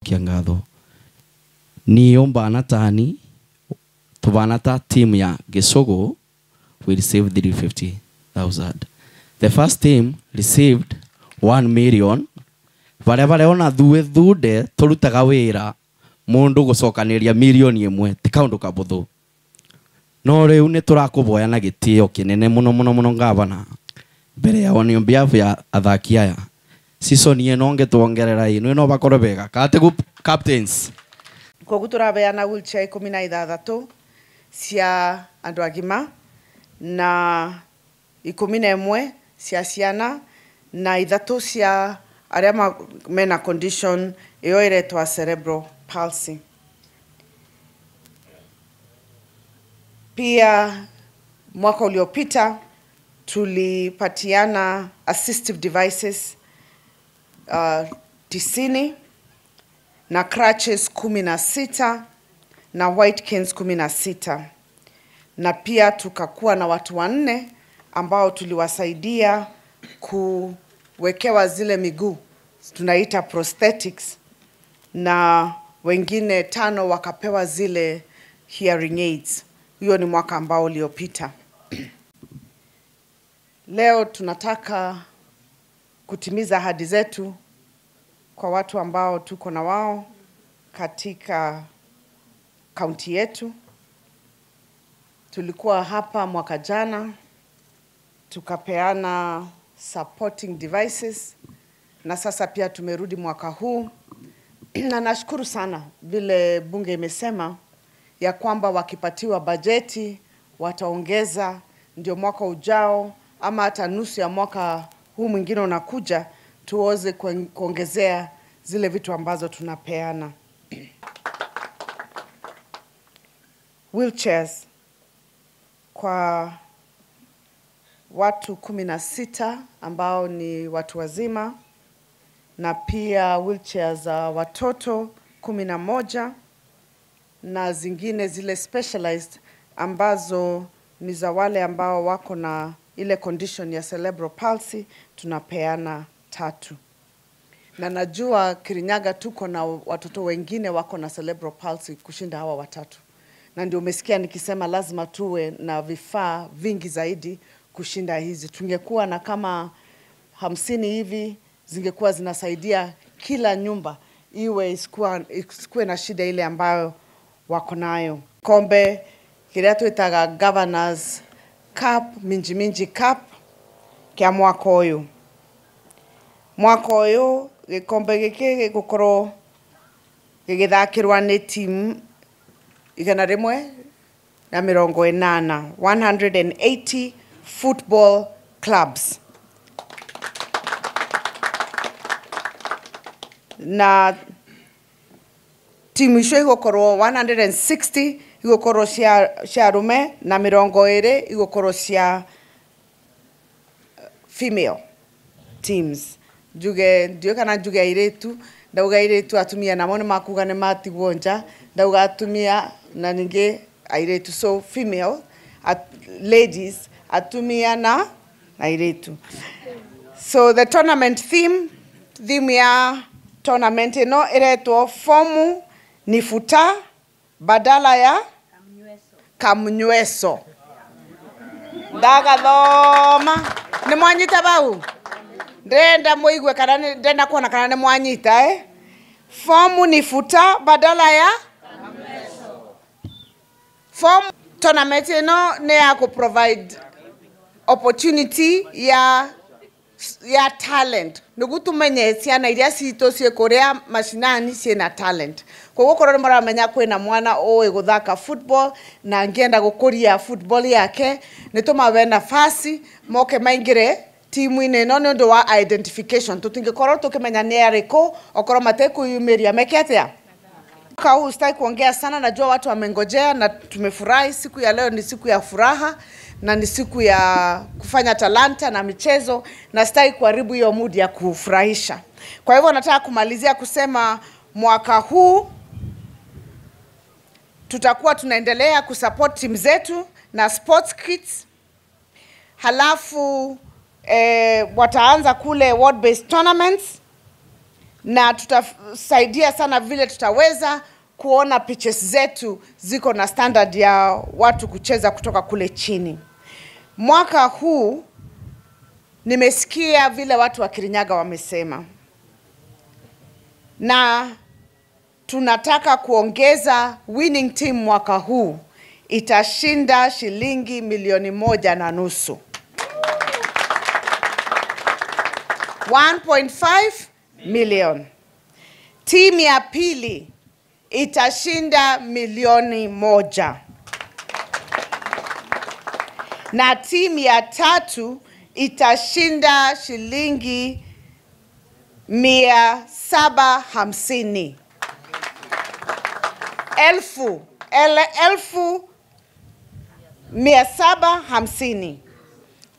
Kia ngatho niyo mbana tani tubana ta team ya Gisogo we received 350,000. The first team received 1 million. Baria baria ona thue thunde turutaga wira mundu gucokaniria milioni imwe ti kaundu kabuthu. No riu ni turakuboya na gitio kinene muno muno muno gavana mbere ya on behalf ya athaki aya season ino ngituongerera ino no bakorwe bega kate captains. Koguo turabeana wheelchair 16 cia andu agima na 11 cia ciana na 3 cia aria mena condition iyo iretwa cerebral palsy. Pia mwaka uliopita tulipatiana assistive devices 90 na crutches 16 na white canes 16, na pia tukakuwa na watu 4 ambao tuliwasaidia kuwekewa zile miguu tunaita prosthetics, na wengine 5 wakapewa zile hearing aids. Hiyo ni mwaka ambao uliopita. Leo tunataka kutimiza ahadi zetu kwa watu ambao tuko na wao katika kaunti yetu. Tulikuwa hapa mwaka jana tukapeana supporting devices, na sasa pia tumerudi mwaka huu. Na nashukuru sana vile bunge imesema ya kwamba wakipatiwa bajeti wataongeza, ndio mwaka ujao ama hata nusu ya mwaka huu mwingine unakuja tuweze kuongezea zile vitu ambazo tunapeana. Wheelchairs kwa watu 16 ambao ni watu wazima, na pia wheelchairs za watoto 11, na zingine zile specialized ambazo ni za wale ambao wako na ile condition ya cerebral palsy tunapeana 3. Na najua Kirinyaga tuko na watoto wengine wako na cerebral palsy kushinda hawa 3. Na ndio umesikia nikisema lazima tuwe na vifaa vingi zaidi kushinda hizi. Tungekuwa na kama 50 hivi zingekuwa zinasaidia kila nyumba iwe isikuwe na shida ile ambayo wako nayo. Kombe kiria twitaga Governors Cup, Minji Minji Cup kia mwaka uyu. Mwaka uyu gikombe giki gigukorwo gigithakirwa ni timu 180, 180 football clubs. Na timu icio igukorwo 160 igukorwo cia arume na 20 igukorwo cia female teams. Njuge ndio kana njuge airitu, ndauga airitu atumia namo ni makuga ni matigwo nja, ndauga atumia na ningi airitu, so female ladies atumia na airitu. So the tournament theme ya tournament ino iretwo fomu ni futa badala ya kamnyweso. Ndagathoma ni mwanyita bau ndenda muigue kana ndenda kuona kana ni mwanyita Fomu ni futa badala ya kamnyweso. Fomu tournament ino ni ya ku provide opportunity ya talent. Nugu tumenye ciana iria citũ ciĩ kũrĩa macinani ciĩna talent. Koguo korwo nĩ mũramenya kwĩna mwana ũĩ gũthaka football na angĩenda gũkũria football yake, nĩ tũmawe nafasi moke maingĩre timu-inĩ ĩno nĩ ũndũ wa identification. Tũtingĩkorwo tũkĩmenya nĩ arĩkũ okorwo matekwĩyumĩria meke atĩa. Mwaka huu sitaki kuongea sana, najua watu wamengojea na tumefurahi. Siku ya leo ni siku ya furaha na ni siku ya kufanya talanta na michezo, na sitaki kuharibu hiyo mood ya kufurahisha. Kwa hivyo nataka kumalizia kusema mwaka huu tutakuwa tunaendelea kusupport timu zetu na sports kits. Halafu wataanza kule ward based tournaments. na tutasaidia sana vile tutaweza kuona pitches zetu ziko na standard ya watu kucheza kutoka kule chini. Mwaka huu nimesikia vile watu wa Kirinyaga wamesema, na tunataka kuongeza winning team mwaka huu itashinda shilingi 1.5 milioni. 1.5 million. Timu ya pili itashinda 1 milioni. Na timu ya tatu itashinda shilingi 750 elfu, 750,000,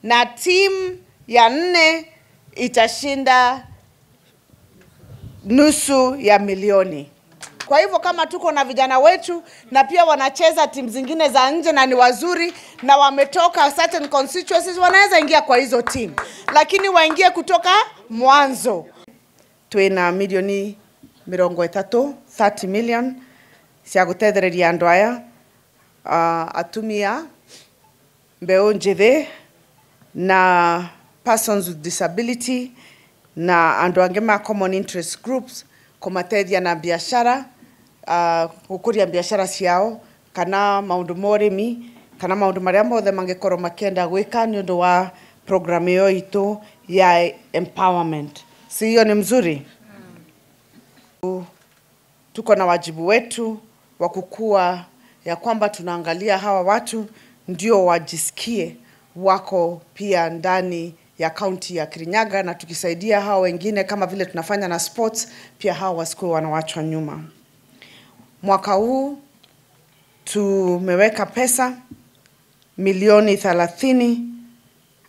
na timu ya nne itashinda 500,000. Kwa hivyo kama tuko na vijana wetu na pia wanacheza timu zingine za nje na ni wazuri na wametoka certain constituencies, wanaweza ingia kwa hizo timu, lakini waingie kutoka mwanzo. Twina milioni 30, 30 million cia gutethereria andu aya, atumia, mbeu njithi na persons with disability na andu angi ma common interest groups, kumatethia na biashara, gukuria biashara ciao kana maundu ma urimi kana maundu maria mothe mangikorwo makienda gwika ni undu wa program iyo itu ya empowerment. Si hiyo ni mzuri? Tuko na wajibu wetu wa kukua ya kwamba tunaangalia hawa watu ndio wajisikie wako pia ndani ya kaunti ya Kirinyaga, na tukisaidia hawa wengine kama vile tunafanya na sports, pia hawa wasikuwe wanawachwa nyuma. Mwaka huu tumeweka pesa milioni 30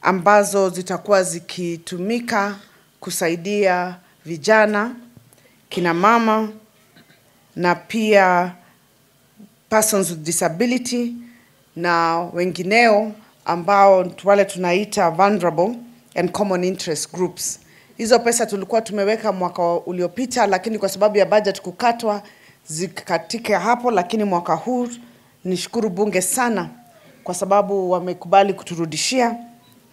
ambazo zitakuwa zikitumika kusaidia vijana, kina mama na pia persons with disability na wengineo ambao wale tunaita vulnerable and common interest groups. Hizo pesa tulikuwa tumeweka mwaka uliopita, lakini kwa sababu ya budget kukatwa zikatika hapo, lakini mwaka huu nishukuru bunge sana kwa sababu wamekubali kuturudishia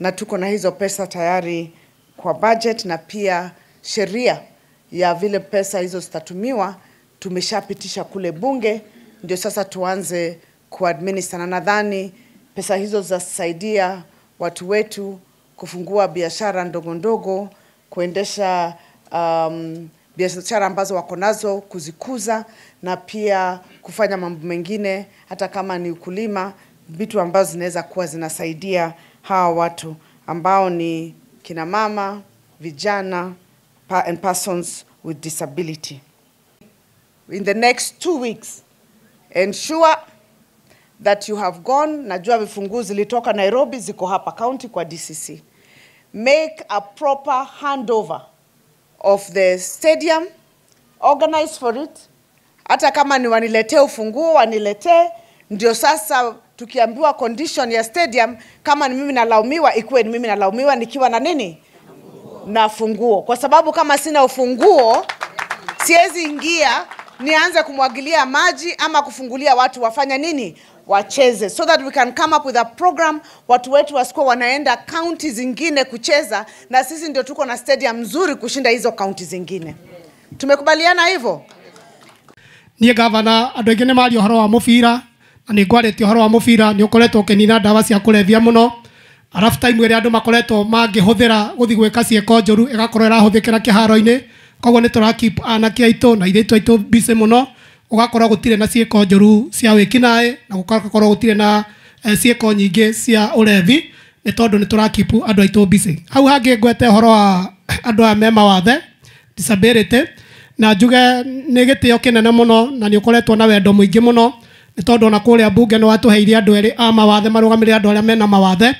na tuko na hizo pesa tayari kwa budget, na pia sheria ya vile pesa hizo zitatumiwa tumeshapitisha kule bunge, ndio sasa tuanze kuadminister, na nadhani pesa hizo zitasaidia watu wetu kufungua biashara ndogo ndogo, kuendesha biashara ambazo wako nazo, kuzikuza na pia kufanya mambo mengine, hata kama ni ukulima, vitu ambazo zinaweza kuwa zinasaidia hawa watu ambao ni kina mama, vijana and persons with disability. In the next 2 weeks, ensure that you have gone, najua vifunguo zilitoka Nairobi, ziko hapa county kwa DCC. Make a proper handover of the stadium, organize for it. Hata kama ni waniletee ufunguo, waniletee, ndio sasa tukiambiwa condition ya stadium, kama ni mimi nalaumiwa, ikuwe ni mimi nalaumiwa nikiwa na nini? Na funguo. Kwa sababu kama sina ufunguo, siwezi ingia nianze kumwagilia maji ama kufungulia watu wafanya nini, wacheze, so that we can come up with a program, watu wetu wasikuwa wanaenda county zingine kucheza, na sisi ndio tuko na stadium nzuri kushinda hizo county zingine. Tumekubaliana hivyo? Niĩ gavana, andũ aingĩ nĩ maria ũhoro wa mũbira na nĩ ngwarĩtie ũhoro wa mũbira. Nĩ ũkoretwo ũkĩnina ndawa cia kũrebia mũno, arabu time ĩrĩa andũ makoretwo mangĩhũthĩra gũthiĩ gwĩka ciĩko njũru ĩgakorwo ĩrahũthĩkĩra kĩharo-inĩ. Koguo nĩ tũra keep anake aitũ na airĩtu aitũ busy mũno, ũgakorwo gũtirĩ na ciĩko njũru cia wĩkinaĩ na gũgakorwo gũtirĩ na ciĩko nyingĩ cia ũrevi, nĩ tondũ nĩ tũra keep andũ aitũ busy. Hau hangĩ ngwete ũhoro wa andũ aya me mawathe, disability, na njuge nĩ gĩtĩo kĩnene mũno na nĩ ũkoretwo na wendo mũingĩ mũno, nĩ tondũ ona kũrĩa mbunge nĩ watũheire andũ erĩ a mawathe marũgamĩrĩre andũ arĩa mena mawathe,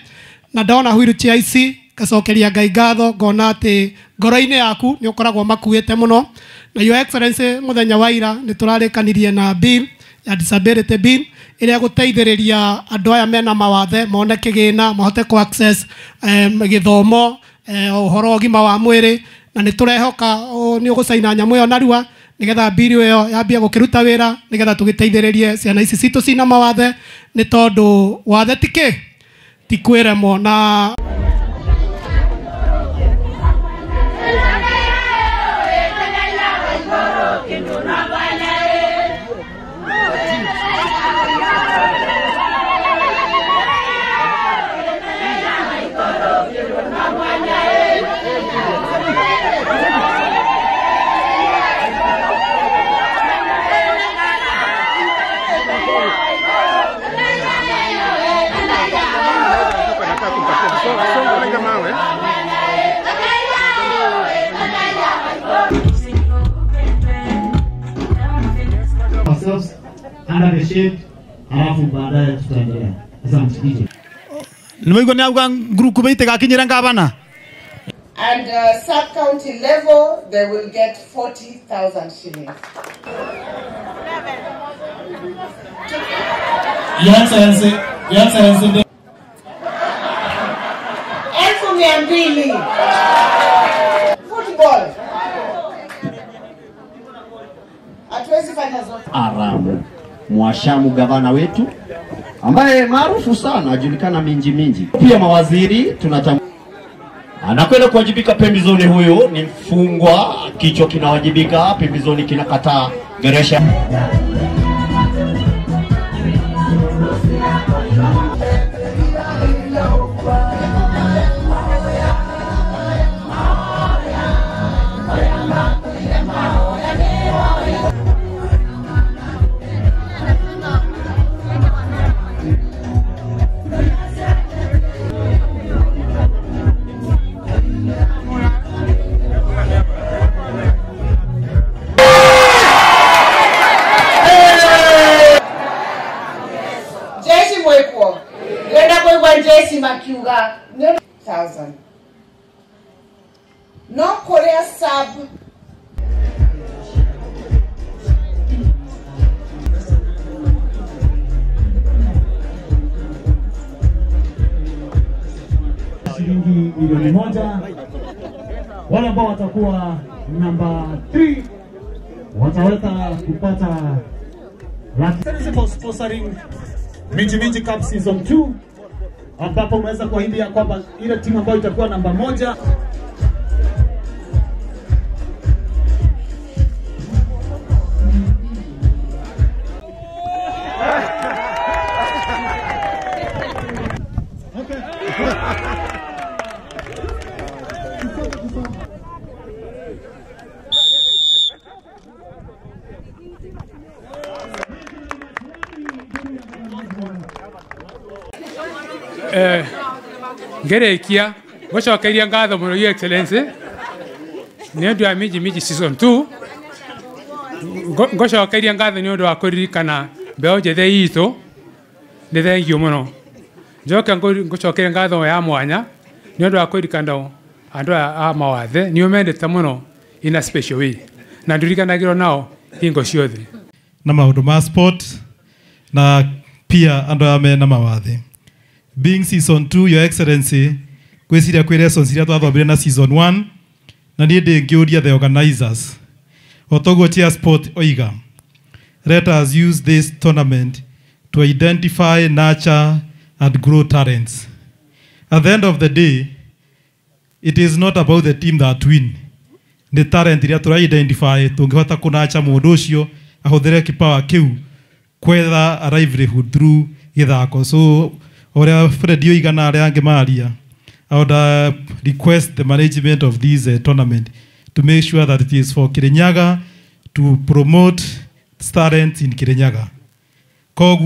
na ndona wheelchair ici ngacokeria Ngai ngatho, ngona atĩ ngoro-inĩ yaku nĩ ũkoragwo makuĩte mũno. Na Your Excellency, mũthenya wa ira nĩ tũrarĩkanirie na bill ya disability bill ĩrĩa gũteithĩrĩria andũ aya mena mawathe mone kĩgĩna, mahote ku access gĩthomo, ũhoro wa ũgima wa mwĩrĩ. Na nĩ tũrehoka nĩ ũgũcaina nyamũ ĩyo narua nĩgetha mbiri ĩyo yambie gũkĩruta wĩra nĩgetha tũgĩteithĩrĩrie ciana ici citũ cina mawathe, nĩ tondũ wathe ti kĩ ti kwĩremwo. Na ourselves under the shade, alafu baadaye tutaendelea. Asante DJ. Nimeigua ni auga nguruku beite gakinyira ngabana. And sub-county level they will get 40,000 shillings. Yes, yes. 200,000. Football. Hatuwezi fanya zote. Aramu Mwashamu gavana wetu ambaye maarufu sana ajulikana minji minji. Pia mawaziri tunatambua anakwenda kuwajibika pembezoni. Huyo ni mfungwa, kichwa kinawajibika pembezoni, kinakataa geresha. Jesse Makiuga, 1,000. No Korea sub. Shilingi 1,000,000. Wale ambao watakuwa namba 3 wataweza kupata laki. For sponsoring Minji Minji Cup Season 2, ambapo umeweza kuahidi ya kwamba ile timu ambayo itakuwa namba 1 Okay. Ngerekia ngocokeria ngatho muno Your Excellency ni undu wa Minji Minji Season 2. Ngocokeria ngatho ni undu wa kuririkana mbeo njithe itũ, ni thengio muno. Njoke ngocokeria ngatho ya mwanya ni undu wa kuririkana andu a mawathe ni umendete muno in a special way, na ndirikanagirwo nao hingo ciothe na maundu ma sport na pia andu aya mena mawathe. Being season 2, Your Excellency, kwisiria kwi lessons iria twathomire na season 1, na nie ndingiuria the organizers otoguo chair sport oiga, let us use this tournament to identify, nurture and grow talents. At the end of the day, it is not about the team that win. Ni talent iria tura identify tungihota kunacha mundu ucio ahuthire kipawa kiu kwetha a livelihood through githako. So oria Fred oiga na aria angi maria, I would request the management of this tournament to make sure that it is for Kirinyaga, to promote talent in Kirinyaga. Koguo